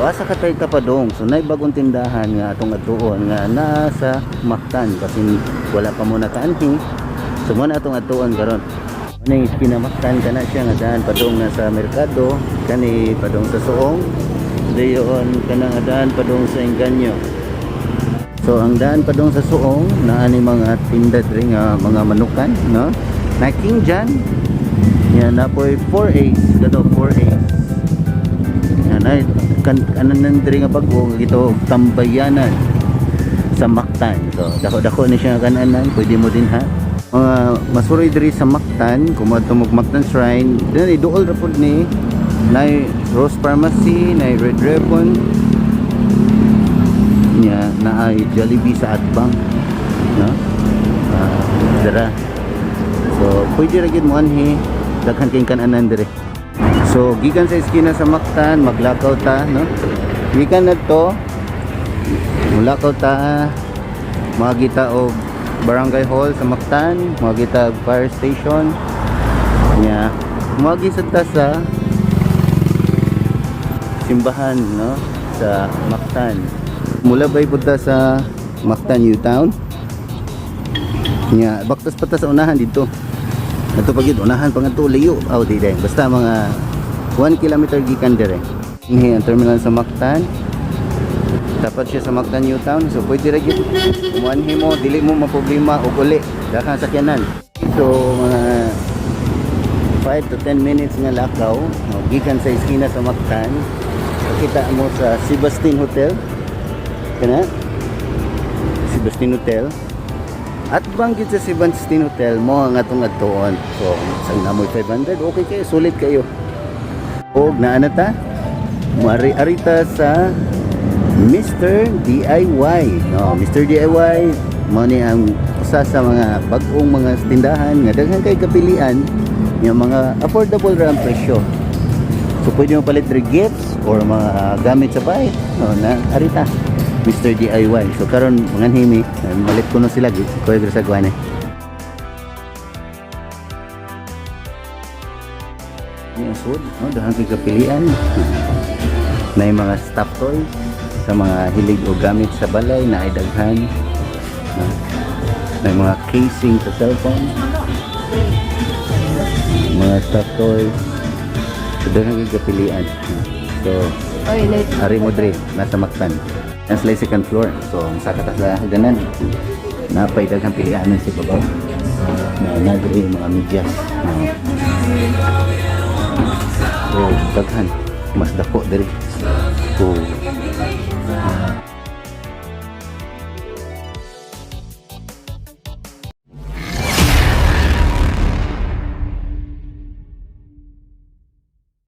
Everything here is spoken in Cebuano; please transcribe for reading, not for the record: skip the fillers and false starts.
So asa ka tay kapadong? So nay bagong tindahan nga atong adtuon nga naa sa Mactan kasi wala pa mo nakaanhi. So mo na atong adtuon karon. Ano yung iskina Mactan, kana siya nga daan padong na sa merkado, kani padong sa Suong. Dayon kana nga daan padong sa Engaño. So ang daan padong sa Suong naa ni mga tinda diri nga mga manukan, no? Na King John. Yan na po'y 4A's, kato 4A's. Yan ay kan kanan diri nga bag-o nga gito tambayanan sa Mactan. So dako-dako ni siya nga kananan, pwede mo din ha. Mga masuroy diri sa Mactan, kung moadto mo Mactan Shrine, dinhi duol ra pud ni, nay Rose Pharmacy, nay Red Ribbon. Nya naay Jollibee sa Atbang, no? Ah, dara. So pwede ra gyud mo anhi, daghan kay kananan diri. So gikan sa eskina sa Mactan, maglakaw ta, no? Gikan na to, mulakaw ta, makita og Barangay Hall sa Mactan, makita og fire station. Nya, moagi sad ta sa simbahan, no? Sa Mactan. Mulabay pud ta sa Mactan New Town. Nya, baktas pa ta sa unahan dito. Ato pa gyud unahan pa ngadto layo. Aw di dai. Basta mga 1 kilometer gikan dire. Ini ang terminal sa Mactan. Dapat siya sa Mactan New Town. So pwede ra gyud. Muanhi mo, dili mo maproblema og uli. Daghang sakyanan. So mga 5 to 10 minutes nga lakaw, no, gikan sa iskina sa Mactan. Makita mo sa Sebastian Hotel. Kana? Sebastian Hotel. At banggit sa Sebastian Hotel mo ang atong adtuon. So, sa namoy 500, okay kayo, sulit kayo. Og naa na ta, moari-ari ta sa Mr. DIY. No, Mr. DIY mo ni ang usa sa mga bag-ong mga tindahan nga daghan kay kapilian nga mga affordable ra ang presyo. So pwede mo palit diri gifts or mga gamit sa bahay. No, na arita. Mr. DIY. So karon mga himi, malit ko no sila kuya sa guane. Ni ang sud, no, daghan kay kapilian. Na yung mga stuffed toys sa mga hilig o gamit sa balay na ay daghan. No? Na yung mga casing sa cellphone. Mga stuffed toys. So daghan kay kapilian. So Oy, late. Ari mo dre, nasa Mactan. Ang sila second floor. So, ang saka ta sa hagdanan. Napay daghang pilianan si babaw. Na nadre yung mga medyas. No. Oh, daghan. Mas dako diri. Oh.